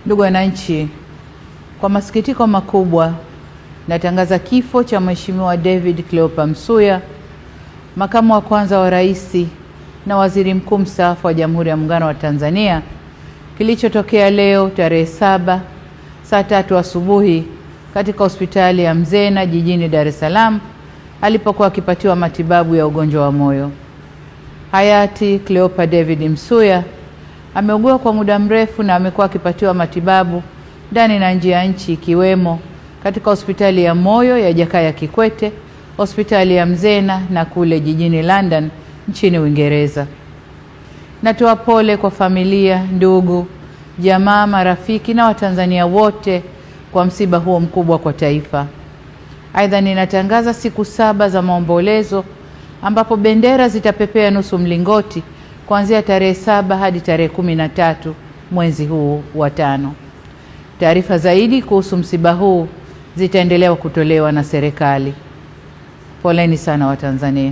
Ndugu wananchi, kwa masikitiko makubwa natangaza kifo cha Mheshimiwa David Cleopa Msuya, makamu wa kwanza wa rais na waziri mkuu mstaafu wa Jamhuri ya Muungano wa Tanzania, kilichotokea leo tarehe 7 saa 3 asubuhi katika hospitali ya Mzena jijini Dar es Salaam alipokuwa akipatiwa matibabu ya ugonjwa wa moyo. Hayati Cleopa David Msuya ameugua kwa muda mrefu na amekuwa akipatiwa matibabu ndani na nje ya nchi, ikiwemo katika hospitali ya moyo ya Jakaya Kikwete, hospitali ya Mzena na kule jijini London nchini Uingereza. Natoa pole kwa familia, ndugu, jamaa, marafiki na Watanzania wote kwa msiba huo mkubwa kwa taifa. Aidha, ninatangaza siku 7 za maombolezo ambapo bendera zitapepea nusu mlingoti kuanzia tarehe 7 hadi tarehe 13 mwezi huu wa 5. Taarifa zaidi kuhusu msiba huu zitaendelea kutolewa na serikali. Poleni sana Watanzania.